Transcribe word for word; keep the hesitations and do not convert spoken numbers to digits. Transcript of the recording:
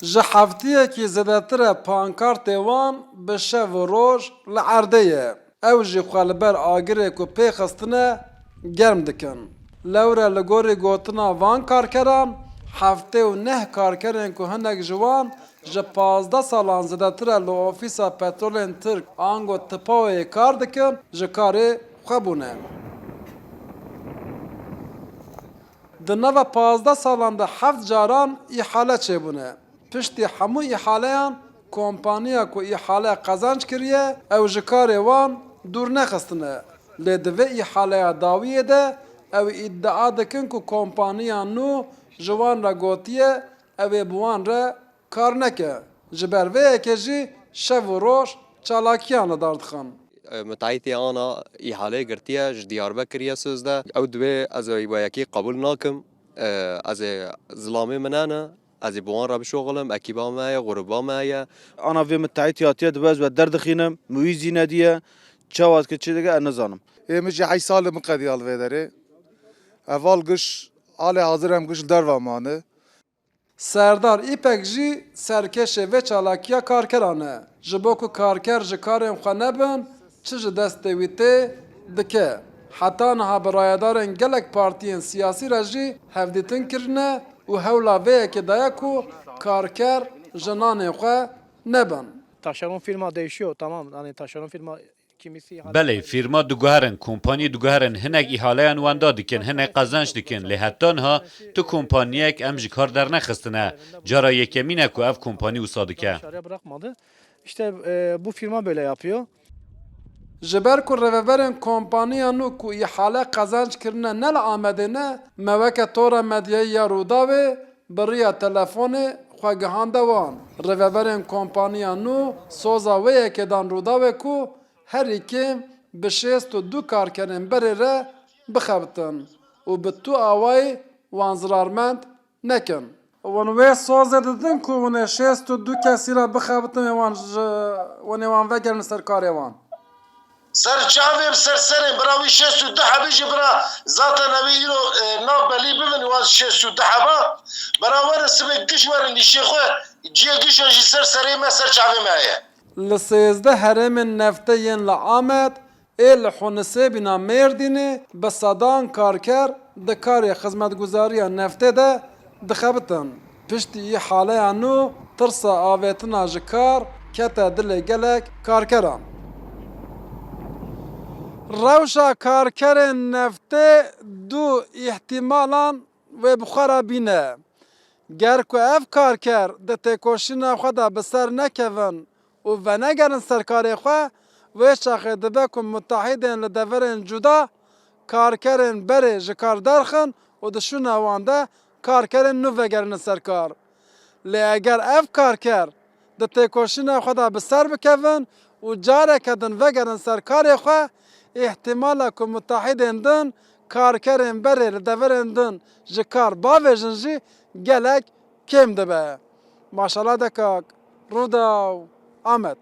Ji heftiyekî zêdetir e pankartê wan bi şev û roj li erdê ye. Ew jî xwe li ber agirê ku pê xistine germ dikin. Lewre li gorî gotina van karkeran, heftê û neh karkerên ku hinek ji wan ji pazdeh salan zêdetir e li ofîsa petrolên Tirk ango Tipaoyê kar dikin, ji karê xwe bûne. Di nava pazdeh salan de heft caran îhale çêbûne. Piştî hemû îhaleyan kompaniya ku îhale qezenc kiriye, ew ji karê wan dûr nexistine. Lê di vê îhaleya dawiyê de ew îdia dikin ku kompaniya nû ji wan re gotiye, ew ê bi wan re kar neke. Ji ber vê yekê jî şev û roj çalakiyan li dar dixin. Mitehîtê ana îhale girtiye, ji Diyarbekir ye, Sozde. Ew divê ez ê we yekî qebûl nakim. Ez ê zilamê min hene. Ez ê bi wan re bişoxilim. Ekîba me ye, gruba me ye. Ana vê mitehîtê hatiye, dibe ez we derdixînim. Min wî zî nediye. Çawa dike, çi dike, ez nizanim. Ê min jî heyş salê min qediya li vê derê. Heval giş, halê hazir em giş li derva mane. Serdar Îpek jî serkêşê vê çalakiya karkeran e. Ji bo ku karker ji karên xwe nebin, çi ji destê wî tê, dike. Heta niha bi rayedarên gelek partiyên siyasî re jî hevdîtin kirine û hewla vê yekê daye ku karker ji nanên xwe nebin. Taşeron firma değişiyor, tamam. Hani taşeron firma kimisi Belê, fîrma diguherin, kompanî diguherin, hinek îhaleyan wenda dikin, hinek qezenc dikin, lê heta niha tu kompaniyek em ji kar dernexistine. Cara yekemîn e ku ev kompanî wisa dike. Dışarıya bırakmadı. İşte, e, bu firma böyle yapıyor. Ji ber ku rêveberên kompaniya nû ku îhale qezenc kirine ne li Amedê ne, me weke tora medyayî ya Rûdawê bi riya telefonê xwe gihande wan. Rêveberên kompaniya nû soza wê yekê dan Rûdawê ku herî kêm bi şêst û du karkerên berê re bixebitin û bi tu awayî wan zirarmend nekin. Wan wê sozê didin ku hûn ê şêst û du kesî re bixebitin, ê wan ji, wan ê wan vegerin ser karê wan. Ser çavê bi ser serê bira wî şêst û du hebî jî bira zaten ew îro, e, nav belî bibin wan şêst û du heba. Bira werin sibê giş werin dîşê xwe, ciyê gişan jî ser serê me, ser çavê me heye. Li sêzdeh herêmên neftê yên li Amed ê li Hunisêbîna Mêrdînê bi sedan karker di karê xizmetguzariya neftê de dixebitin. Piştî îhaleya nû tirsa avêtina ji kar kete dilê gelek karkeran. Rewşa karkerên neftê du îhtimalan wê bi xwe re bîne. Ger ku ev karker di têkoşîna xwe de bi ser nekevin û venegerin ser karê xwe, wê çaxê dibe ku mutehîdên li deverên cuda karkerên berê ji kar derxin û di şûna wan de karkerên nû vegerînin ser kar. Lê eger ev karker di têkoşîna xwe de bi ser bikevin û careke din vegerin ser karê xwe, îhtimala ku mutehîdên din karkerên berê li deverên din ji kar bavêjin jî gelek kêm dibe. Maşala Dekak, Rûdaw, Amed.